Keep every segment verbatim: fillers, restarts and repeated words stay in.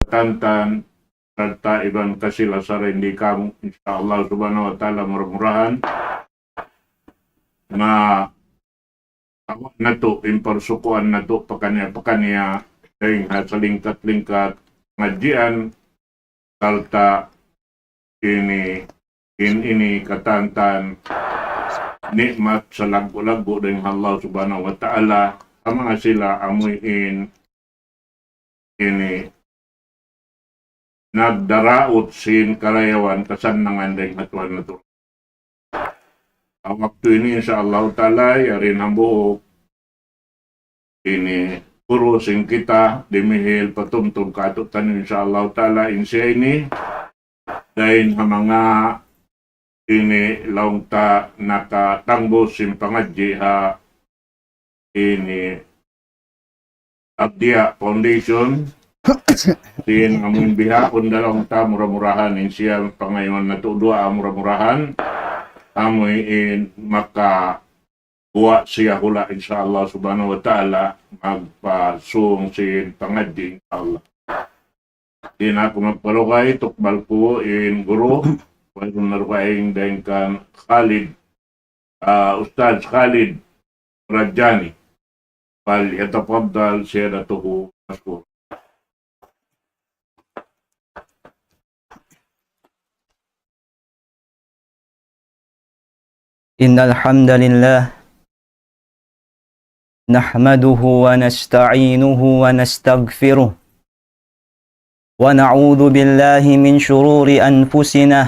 katantan, sarta' iban kasilasaran di kamu, insya Allah subhanahu wa ta'ala, mura-murahan. Ma awa natu', in parsukuan natu', pakaniya-pakaniya, dayn ha salingkat-lingkat pangadjian, sarta' ini, in ini katantan ni'mat salaggu'-laggu' dayn ha Allah subhanahu wa ta'ala, ha manga sila amuin ini nagdaraut sin karayawan kasannangan dayn ha Tuhan natu'. Ha waktu ini, insya Allah ta'ala, yari na hambuuk ini guru sin kita, dimihil patumtum kātu'niyu, insya Allah ta'ala, in siya ini, dayn ha manga ini laung ta nakatangbus sin pangadji' ha ini Abdiya Foundation, sin amuin bihaun da laung ta, mura-murahan in siya pangayuan natu' duwaa, mura-murahan amuin makaguwa' siya hula', insya Allah subhanahu wa ta'ala, magpasūng sin pangadji', insya Allah. Di' na aku magpalugay, tukbal ku in guru, wayruun na dugaing dayn kan Khalid, ah, Ustadz Khalid Rajani. فليتفضل سيادته مشكورا. إن الحمد لله نحمده ونستعينه ونستغفره، ونعوذ بالله من شرور أنفسنا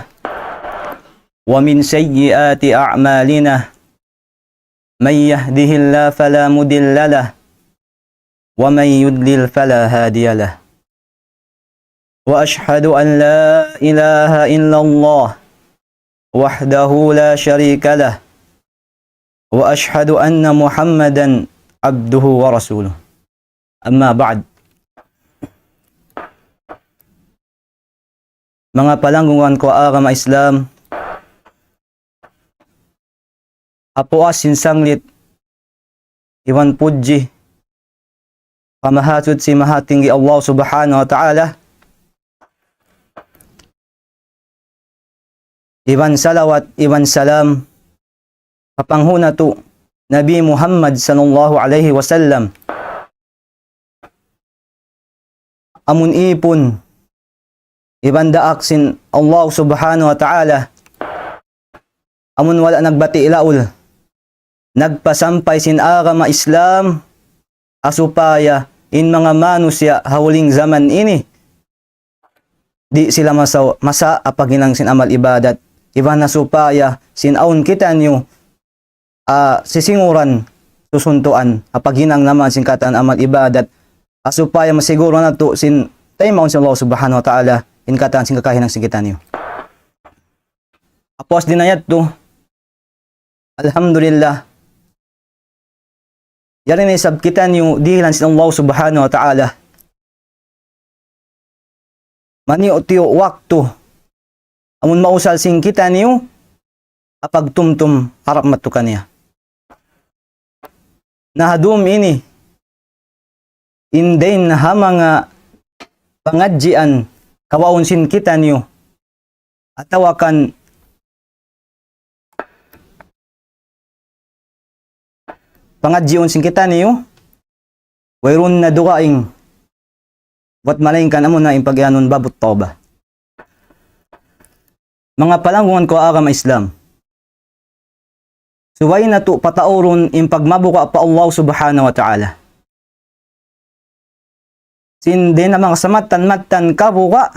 ومن سيئات أعمالنا. من يهده الله فلا مضل له، ومن يضلل فلا هادي له. وأشهد أن لا إله إلا الله وحده لا شريك له، وأشهد أن محمدا عبده ورسوله. أما بعد. Manga palanggungan ku ha agama Islam, ha puas sin sanglit iban pudji pa Mahasuchi Mahatinggi Allah Subhanahu wa Ta'ala, iban salawat iban salam pa panghu' natu' Nabi Muhammad sallallahu alayhi wasallam, amun īpun iban daak sin Allah Subhanahu wa Ta'ala, amun wala' nagbati' laul, nagpasampay sin agama Islam, ha supaya in manga manusiya' ha huling jaman ini, di' sila masa, masa ha paghinang sin amal ibadat, iban ha supaya sin awn kitaniyu, ah, sisinguran, susuntuan, ha paghinang naman sin katan amal ibadat, ha supaya masiguru natu' sin taymaun sin Allah Subhanahu wa Ta'ala in katan sin kakahinang sin kitaniyu. Ha puas dayn ha yadtu, alhamdulillah, yari na isab kitaniyu dihilan sin Allah Subhanahu wa Ta'ala. Maniyu-tiyu waktu, amun mausal sin kitaniyu ha pagtumtum harap madtu kaniya. Na ha dūm ini, in dayn ha manga pangadjian kawaun sin kitaniyu, atawa kan pangadjiun sin kitaniyu, wayruun na dugaing buwat malaingkan amuna in pag-iyanun babut tawbah. Manga palanggungan ku ha agama Islam, subay natu' pataurun in pagmabuga' pa Allah Subhanahu wa Ta'ala. Sin dayn ha manga samattan-mattan kabuga',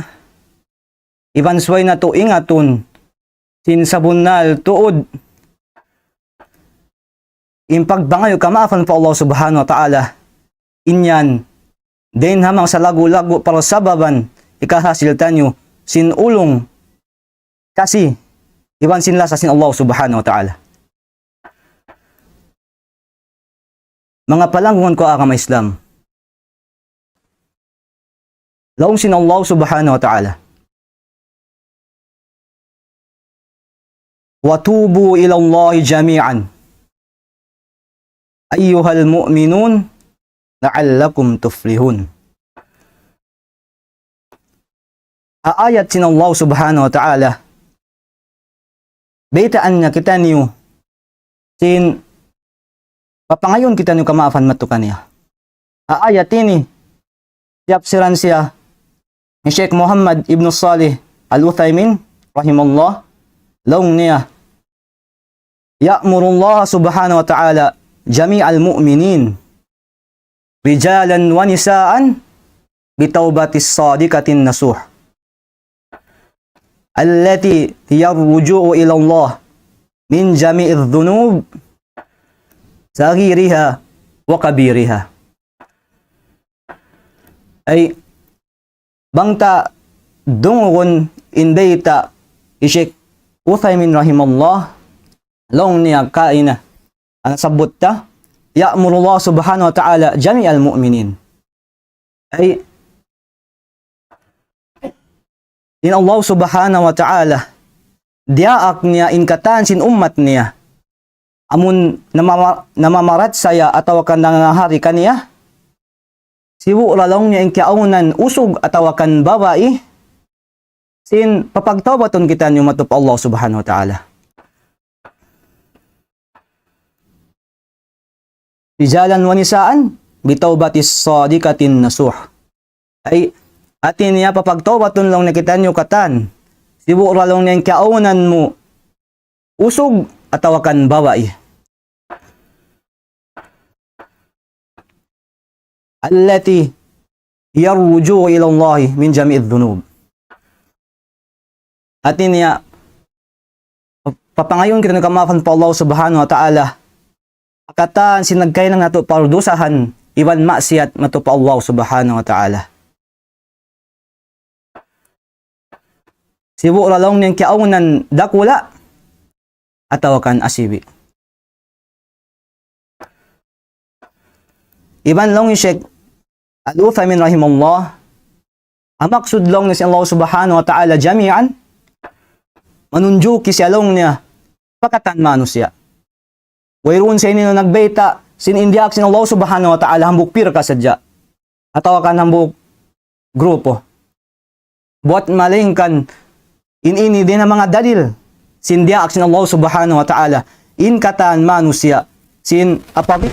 iban subay natu' ingatun sin sabunnal tuud in pagpangayu' kamaafan pa Allah Subhanahu wa Ta'ala, in yan dayn ha manga salaggu'-laggu' parsababan hikahasil taniyu sin ulung, kasi, iban sin lasa sin Allah Subhanahu wa Ta'ala. Manga palanggungan ku ha agama Islam, laung sin Allah Subhanahu wa Ta'ala, وتوبوا إلى الله جميعا أيها المؤمنون لعلكم تفلحون. ha ayat sin Allah Subhanahu wa Ta'ala, baytaan niya kitaniyu sin papangayuun kitaniyu kamaafan madtu kaniya. Ha ayat ini, tiyapsiran siya hi Sheikh Muhammad ibn Salih Al-Uthaymin, rahimahullah, laung niya, يأمر الله سبحانه وتعالى جميع المؤمنين رجالا ونساء بتوبة صادقة نصوح، التي هي الرجوع إلى الله من جميع الذنوب صغيرها وكبيرها. Ay, bang ta dungugun in bayta' hi Sheikh Uthaymin rahimahullah, laung niya kaina, amu in sabbut ta, يأمر الله سبحانه وتعالى جميع المؤمنين. Ay, in Allah Subhanahu wa Ta'ala, diyaak niya in katan sin ummat niya, amun namama-, namamarachaya atawa kan nangangahari kaniya, sibu' ra laung niya in kiyaawnan usug atawa kan babai, sin papagtawbatun kitaniyu madtu pa Allah Subhanahu wa Ta'ala. رجالا ونساء بتوبة صادقة نصوح. Ay, hati niya papagtawbatun laung niya kitaniyu katan, sibu' ra laung niya in kiyaawnan mu usug atawa kan babai. التي هي الرجوع إلى الله من جميع الذنوب. Hati niya, papangayuun kitaniyu kamaafan pa Allah Subhanahu wa Ta'ala, ha katan sin nagkahinang natu' pardusahan iban maksiyat madtu pa Allah Subhanahu wa Ta'ala. Sibu' ra laung niya in kiyaawnan dakula' atawa kan asibi'. Iban laung hi Sheikh Al-Uthaymin rahimahullah, in maksud laung niya sin Allah Subhanahu wa Ta'ala جميعا, manunjuki siya laung niya pa katan manusiya'. Wayruun sa ini nagbayta' sin in diyaak sin Allah Subhanahu wa Ta'ala hambuuk pirka sadja, atawa kan hambuuk grupo. Buat malaingkan in ini dayn ha manga dalil sin diyaak sin Allah Subhanahu wa Ta'ala in katan manusiya', sin apabila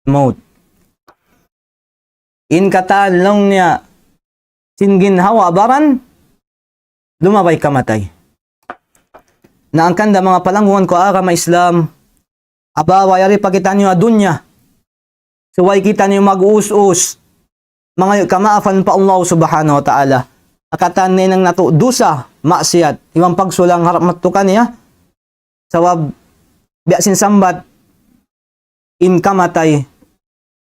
الموت. In katan laung niya sin ginhawa-baran, lumabay kamatay. Na hangkan da manga palanggungan ku agama Islam, abawa yari pa kitaniyu ha dunya. Subay kitaniyu mag-us-us, mangayu' kamaafan pa Allah Subhanahu wa Ta'ala. Ha katan nahinang natu' dusa, maksiyat, iban pagsulang harap mata kaniya. Sabab, biya' sin sambat, in kamatay,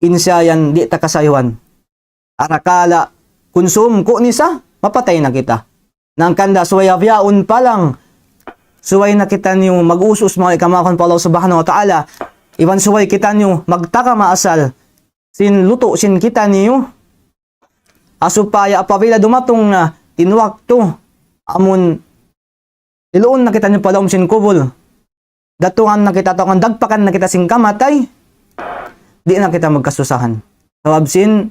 in siya yan di' ta kasayuhan. Arakala', kunsum, ku ni sa, mapatay na kita. Na hangkan da subay bihaun pa lang, subay na kitaniyu mag-us-us mangayu' kamaafan pa Allah Subhanahu wa Ta'ala. Iban subay kitaniyu magtaka maasal sin lutu' sin kitaniyu. Ha supaya apabila dumatung na in waktu, amun iluun na kitaniyu pa lawm sin kubul, datungan na kita, atawa kan dagpakan na kita sin kamatay, di' na kita magkasusahan. Sabab sin,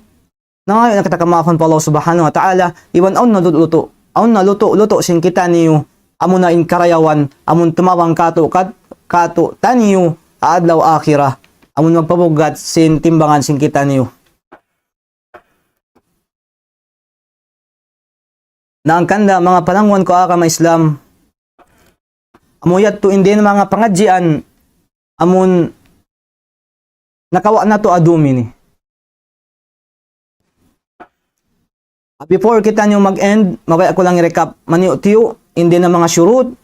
nangayu' na kita kamaafan pa Allah Subhanahu wa Ta'ala, iban awn na lutu', awn na lutu', lutu' sin kitaniyu, amuna in karayawan, amun tumabang kātu', kat-, kātu'niyu, ha adlaw akhirat, amun magpabugat sin timbangan sin kitaniyu. Na hangkan da manga palanggungan ku agama Islam, amu yadtu in dayn ha manga pangadjian, amun nakawa' natu' ha dum ini. Ah, before kitaniyu mag-end, mabaya' ku lang i-recap, maniyu'-tiyu', in dayn ha manga shurut,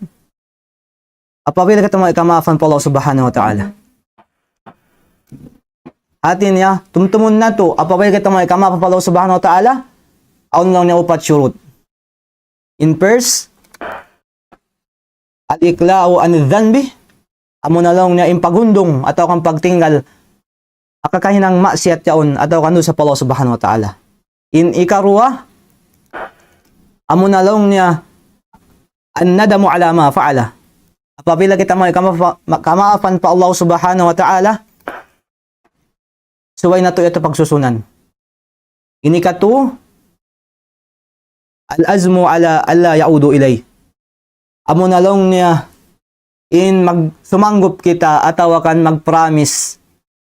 apabila kita mangayu' kamaafan pa Allah Subhanahu wa Ta'ala. Hati niya, tumtumun natu', apabila kita mangayu' kamaafan pa Allah Subhanahu wa Ta'ala, awn laung niya upat shurut. In first, الإقلاع عن الذنب, amuna laung niya in paghundung atawa kan pagtinggal ha kakahinang maksiyat yaun atawa kan dusa pa Allah Subhanahu wa Ta'ala. In ikaruwa, amuna laung niya الندم على ما فعل. Apabila kita mangayu' kamafa-, ma-, kamaafan pa Allah Subhanahu wa Ta'ala, subay natu' yadtu pagsusunan. In ikatu, العزم على ألا يعود إليه. Amuna laung niya in mag-, sumanggup kita atawa kan mag-promise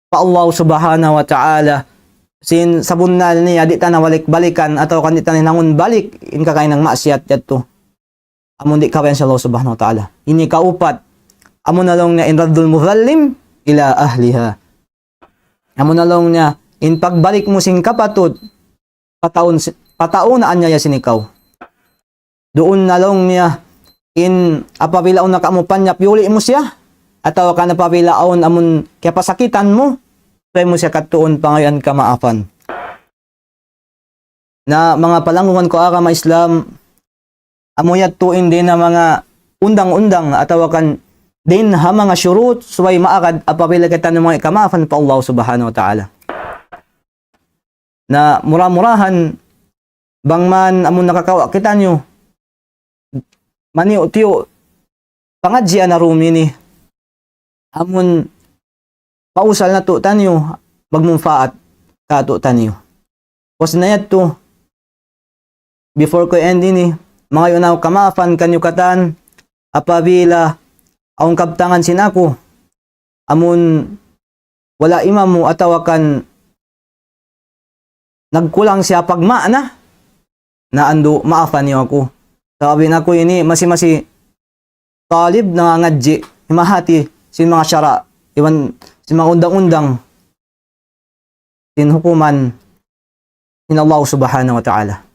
pa Allah Subhanahu wa Ta'ala sin sabunnal niya di' ta na balik-balikan atawa kan di' ta na hinangun balik in kakahinang maksiyat yadtu. Amun di' kabayaan sin Allah Subhanahu wa Ta'ala. In ikaupat, amuna laung niya in رد المظلوم إلى أهله. Amuna laung niya in pagbalik mu sin kapatut, pa tau si-, pa tau naaniaya sin ikaw. Duun na laung niya in apabila awn na kamu panyap, iyuli' mu siya, atawa kan apabila awn amun kiyapasakitan mu, subay mu siya kadtuun pangayuan kamaafan. Na manga palanggungan ku agama Islam, amu yadtu in dayn ha manga undang-undang atawa kan dayn ha manga shurut subay maagad apabila kitaniyu mangayu' kamaafan pa Allah Subhanahu wa Ta'ala. Na mura-murahan bang man amun nakakawa' kitaniyu maniyu'-tiyu' pangadjian ha dum ini, amun pausal natu'taniyu, magmunpaat katu'taniyu. Puas na yadtu, before ku end ini, mangayu' na aku kamaafan kaniyu katan, apabila awn kabtangan sin aku, amun wala' imamu atawa kan nagkulang siya pagmaana, na andu' maafan niyu aku. Sabab in aku ini masi-masi talib nangangadji', himahati sin manga sara', iban sin manga undang-undang sin hukuman sin Allah Subhanahu wa Ta'ala.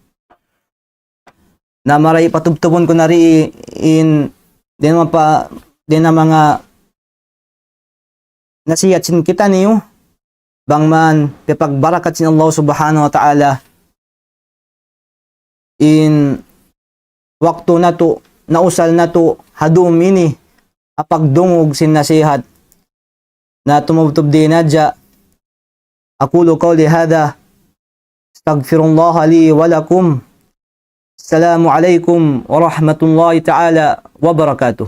Na mari patubtubun ku na ri in, dayn ha manga, dayn ha manga nasihat sin kitaniyu, bang man piyagbarakat sin Allah Subhanahu wa Ta'ala in waktu natu', nausal natu' ha dum ini, ha pagdungug sin nasihat. Na tumubtub di na hadja. أقول قولي هذا، أستغفر الله لي ولكم. السلام عليكم ورحمة الله تعالى وبركاته.